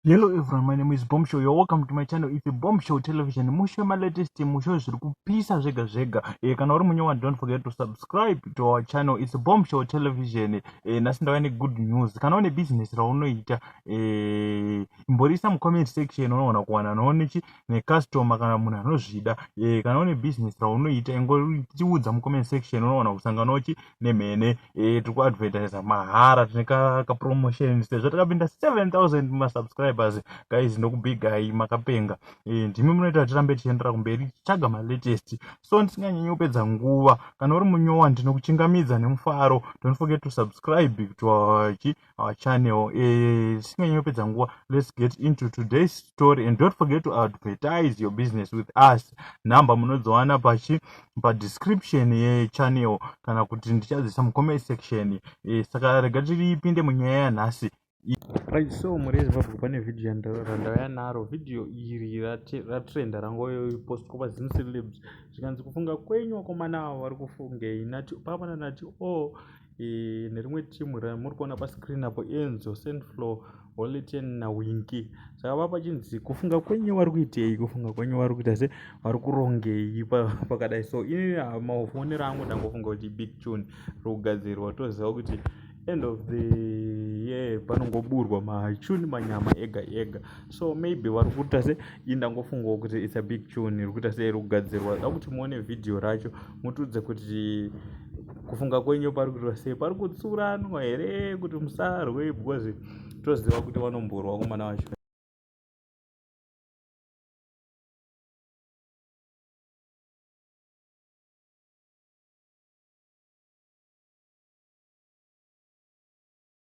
Hello everyone, my name is Bomb Show. You're welcome to my channel. It's a Bomb Show Television. Musho ma latest, musho zviri kupisa zvega zvega. Kana uri munyowa, don't forget to subscribe to our channel. It's a Bomb Show Television. Nhasi ndauya ne good news. Kana une business raunoita, imborisa mu comment section, unoona kuwana noone necustomer kana munhu anozvida. Kana une business raunoita, ingotiudza mu comment section, unoona kusanganawo chi nemhene. Tiri kuadvertisa mahara, tine kapromotion sezvo takapinda 7000 masubscribers. Guys, ndokubigai, makapenga. Ndimi munoita tirambe tichiendera kumberi tichitsvaga malatest. So ndisinganyanyi kupedza nguva, kana uri munyowa, ndinokuchingamidza nemufaro. Don't forget to subscribe to our channel. Tisinganyanyi kupedza nguva, let's get into today's story and don't forget to advertise your business with us. Nhamba munodziwana pachi padescription yechannel kana kuti ndichadzisa mucomment section. Saka rega tiripinde munyaya yanhasi. Right, so muri Zimbabwe, pane vhidhiyo randauya naro. Vhidhiyo iri ratrenda, rangopostwa paZimcelebs, zvikanzi, "Kufunga kwenyu, vakomana ava vari kufungei?" Nati papana nati o oh, nerimwe timu ramuri kuona pascreen apo, Enzo, Sandflow, Holy Ten naWinky. Saka va pachinzi, "Kufunga kwenyu vari kuitei? Kufunga kwenyu vari kuita se vari kurongei pakadai?" So ini mafonero angu, ndangofunga kuti big tune rokugadzirwa. Toziva kuti end of the year panongoburwa machuni, manyama ega ega. So maybe vari kuita se, ini ndangofungawo kuti it's a big tune iri kuita sei, iri kugadzirwa. Da kuti muone vhidhiyo racho, mutiudze kuti kufunga kwenyu pari kuitwa sei, pari kutsuranwa here kuti musarwe, because toziva kuti vanomborwa vakomana vacho.